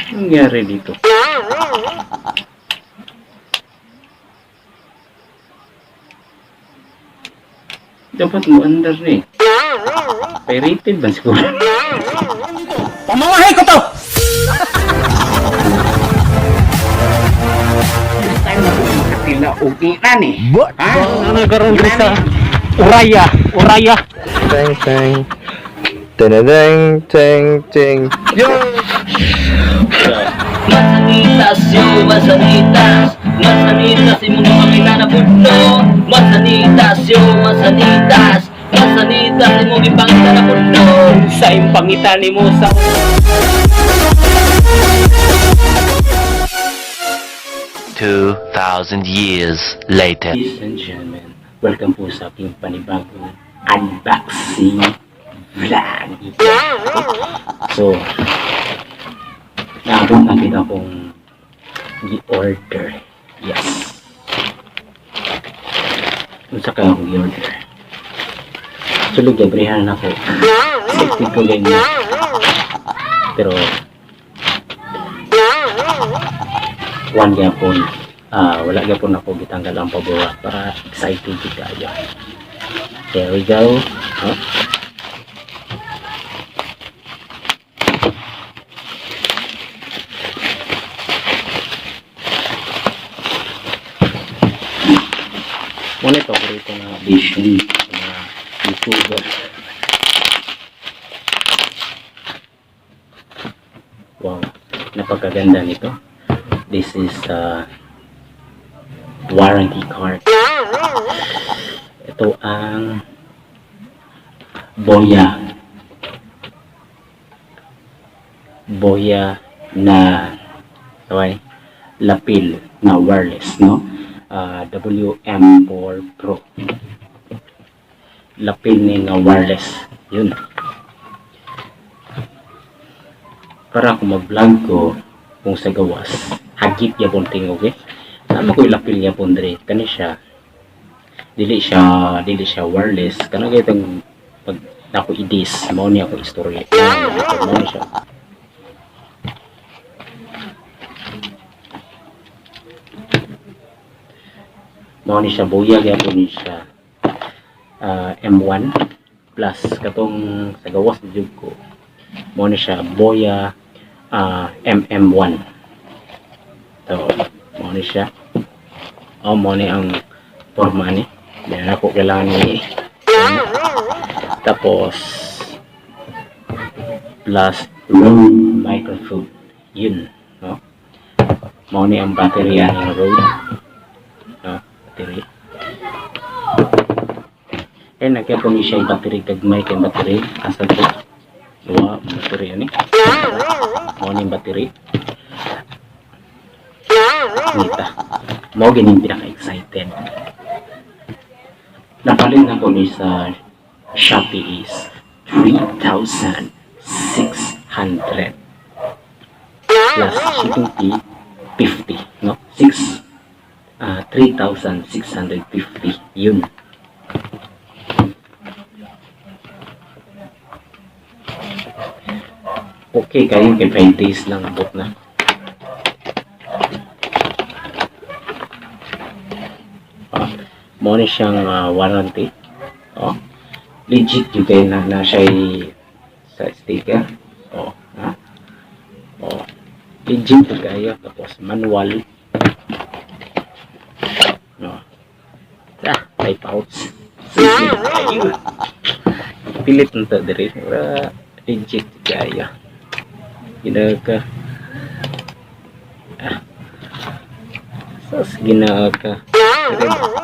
Anong nangyari dito? Dapat mo andar ni. Pirated ba siguro? Pamamahay ko to! Makatila og ani. Ha? Ano karon sa Uraya, Uraya. Teng teng. Teng teng teng. Yo! Masanitas yo, masanitas. Masanitas, imong pangita na pudno. Masanitas yo, masanitas. Masanitas, imong ipangita na pudno. Sa imong pangita nimo sa 2,000 years later. Ladies and gentlemen, welcome po sa aking panibagong unboxing vlog. So, naabot na kita akong gi-order. Yes. Unsa kaya akong gi-order? Sulod, gabrihan na ako. Safety ko ganyan. Pero, one gyapon, wala gyapon ako gitanggal ang pabawa para excited jud kayo. There we go, huh? Muna ito, paborito nga vision sa mga YouTuber. Wow, napakaganda nito. This is warranty card. Ito ang Boya. Boya na, okay, lapil na wireless, no? WM4 Pro. Lapil ni nga wireless. Yun. Para kung mag-vlog ko kung sa gawas, hagit yapon tingog eh. Sama ko ilapil yapon dre. Kani siya, dili siya wireless. Kanang gaytong pag nako idis, mao ni ako istorya. Mao ni siya. Mao ni siya, Boya gyapon ni siya. M1 plus katong sa gawas jud ko. Mao ni siya Boya MM1. So, mao ni siya. Oh, mao ni ang forma ni. Di na ako kailangan ni. Tapos, plus Rode microphone. Yun, no? Mao ni ang baterya ng Rode. No, battery. Eh, nagyapon ni siya yung battery, gagmay kay battery. Asa to? Duha, battery ani. Mao ni ang battery. Nita. Mao gini ang pinaka-excited. Napalit na ko ni sa Shopee is 3,600 plus shipping fee 50, no? 6 3,650 yun. Okay kayo kay 5 days lang abot na. Mo ni siyang warranty. Oh. Legit yun kayo na, na siya sa sticker. Oh, ha? Oh. Legit yun kayo. Tapos manual. No. May pouch. Sige, kayo. Pilit na to diri. Wala, legit kayo. Ginaka. Ah. Sus, ginaka. Dire ba?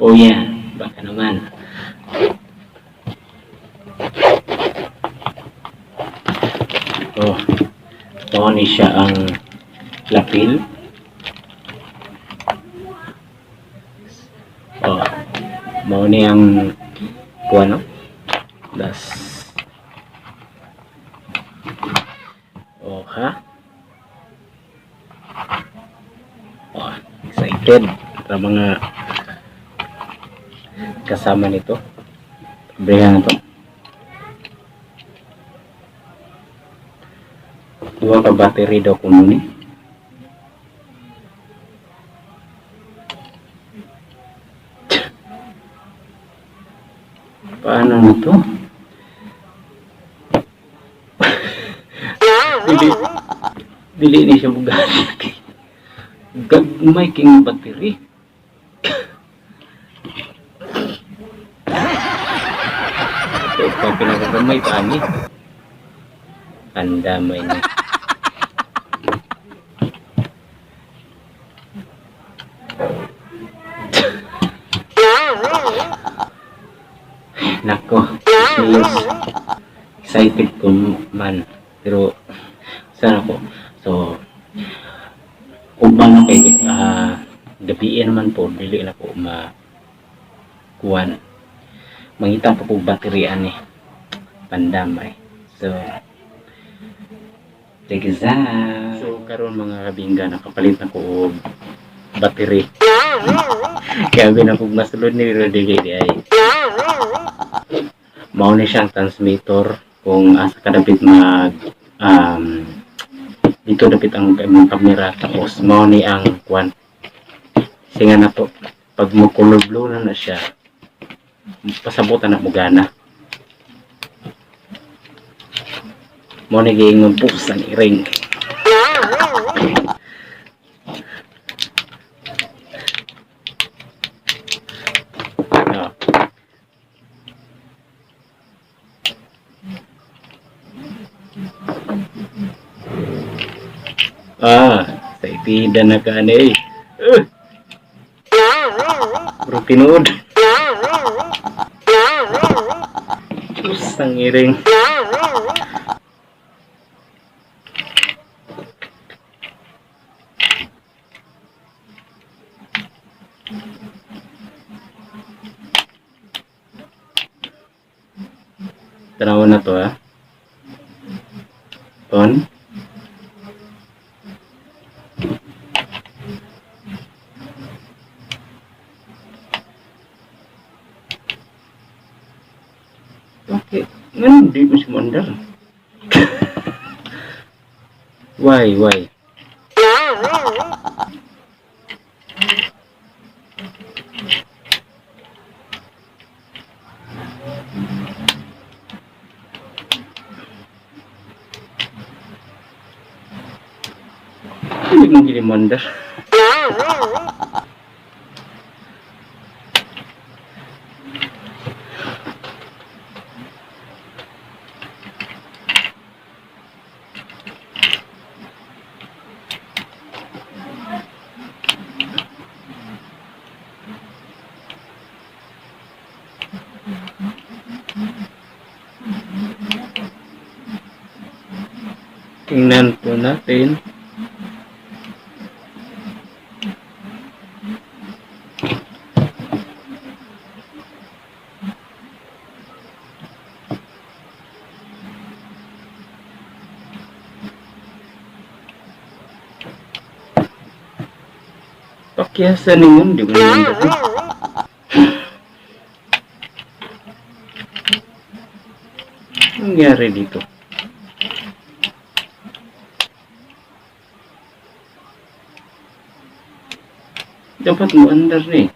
Oh yeah, baka naman. Oh, ito ni siya ang lapil. Oh, mao ni ang kuan, no? Das. Oh, ha? Oh, excited sa mga kasama nito. Bigyan na to. Duha ka battery daw kuno ni. Paano nito? Dili, dili ni siya mugana. Gagmay king battery. Ito pa pinakagamay pa ani. Andamay ni. Nako, serious. Excited ko man. Pero sana ko. So, uban kay gabiin man po, dili na ko ma kuan. Mangita pa kog battery ani. Pandamay. So, take. So, karon mga kabingga, nakapalit na ko og battery. Kaya na kog masulod ni pero dili di ay. Mao ni siyang transmitter kung asa ka dapit mag dito dapit ang imong kamera, tapos mao ni ang kuan. Singa na to, pag mo color blue na na siya, pasabutan na mo gana. Mao ni giingon pusan iring. No. Ah, sa itida na ka ani eh. Bro, tinuod. Usang iring. Tanawan na to ha. On. Okay. Ngayon, di mo siya mandar. Why? Hindi mo gilimandar. Tingnan po natin. Pakyasa ningon, di ko naman dati. Anong nangyari dito? Dapat mo andar ni.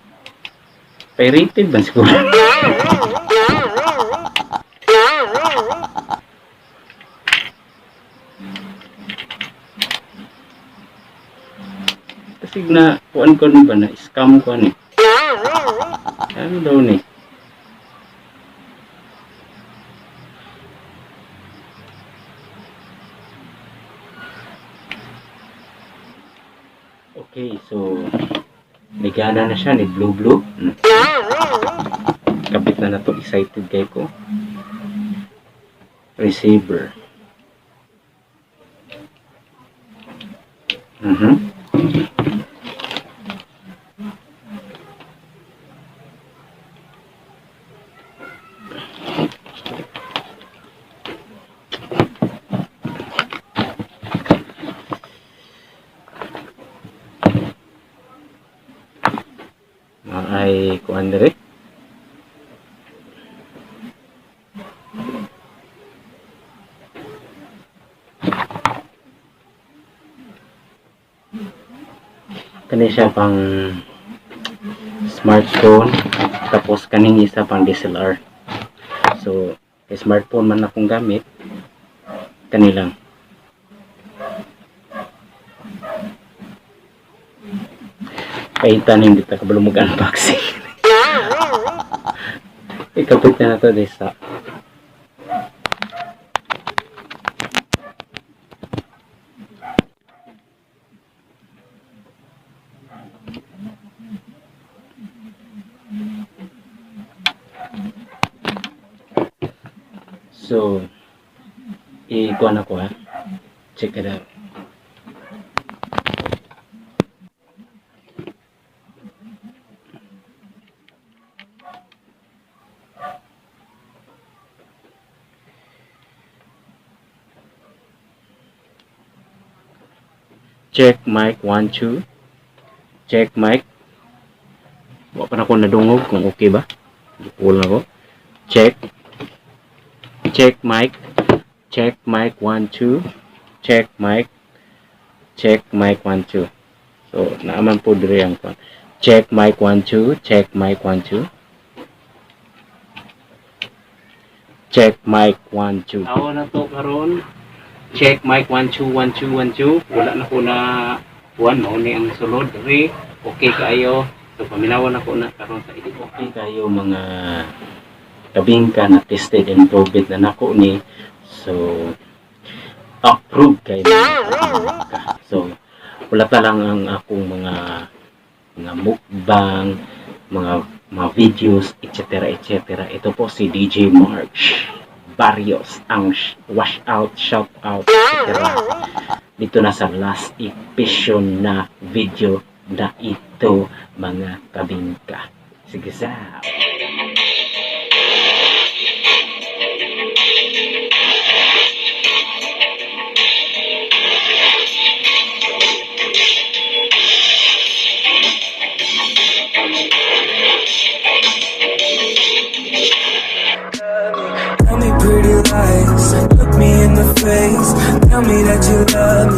Pirated ba siguro? Kasi na kuan ko ni ba na scam ko ni. Ano daw ni? Okay, so nigana na siya ni blue blue. Kabit na na to, excited kay ko. Receiver. Ay kuan dire. Kani siya pang smartphone, tapos kaning isa pang DSLR. So kay smartphone man akong gamit, kani lang. Kay hindi ta kabalo mag-unboxing. Ikapit na nato this sa. So, i-kuha na ko ha. Check it out. Check mic 1 2. Check mic. Wa pa na ko nadungog kung okay ba. Gipul na ko. Check. Check mic. Check mic 1 2. Check mic. Check mic 1 2. So, naaman po diri ang kwan. Check mic 1 2. Check mic 1 2. Check mic 1 2. Awa na to karon. Check mic 1 2 1 2 1 2. Wala na ko na kuan, mao ni ang sulod diri. Okay kaayo. So paminawan na ko na karon sa edit. Okay kayo, mga kabingka, na tested and proved na nako ni. So approve kay mga kabingka. So wala pa lang ang akong mga mukbang, mga videos, etc. etc. Ito po si DJ March Barrios, ang wash out, shout out, etc. Dito na sa last episode na video na ito, mga kabingka. Sige sa. Tell me pretty lies, look me in the face. Tell me that you love me.